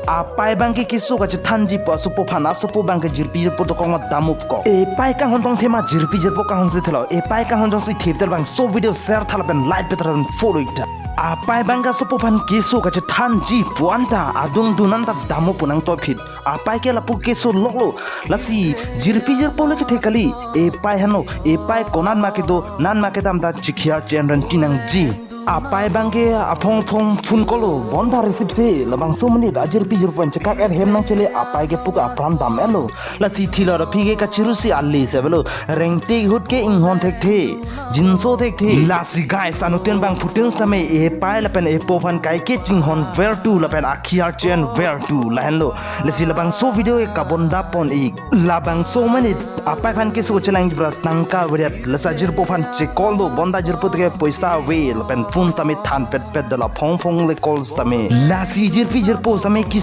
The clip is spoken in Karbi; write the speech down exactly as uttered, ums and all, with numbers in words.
Apai abangke keso kachethanji pu asopo aphan asopo abangke jirpi jirpo dokok ma damupkok. Epai kanghon tong thema jirpi jirpo kanghon si thelo. Epai kanghon jongsi thepte labangso video share tha lapen like pet lapen follow iktha. Apai abangke asopo aphan keso kachethanji pu anta adung dun anta damup pu nangtoi phit. Apai ke lapu keso loklo. Lasi jirpi jirpo le kethe kali. Epai henlo. Epai konat ma kedo, nat ma kedam ta chikhiar chen ran tinangji. Apai abangke aphong phong phone call lo, bonta receive se, labangso amonit ajirpi jirpo pen chekak-et hem nangchele, apai ke puke apran dam-etlo. Lasi thilo ra aphi ke kachiru si ali se avelo, rengtik ahut ke inghon thekthe, jinso thekthe. Lasi guys, anuttin bangphutin sitame epai lapen epo aphan kaike chinghon vertu lapen akhiar chen vertu lahenlo. Lasi labangso video ke kabonda pon ik. Labangso amonit apai aphan keso chelang jibra tangka veriat, lasi ajirpo aphan che-call do, bonta ajirpo teke poisa ave lapen phone sitame than pet pet dala phong phong le call sitame. Lasi jirpi jirpo sitame keso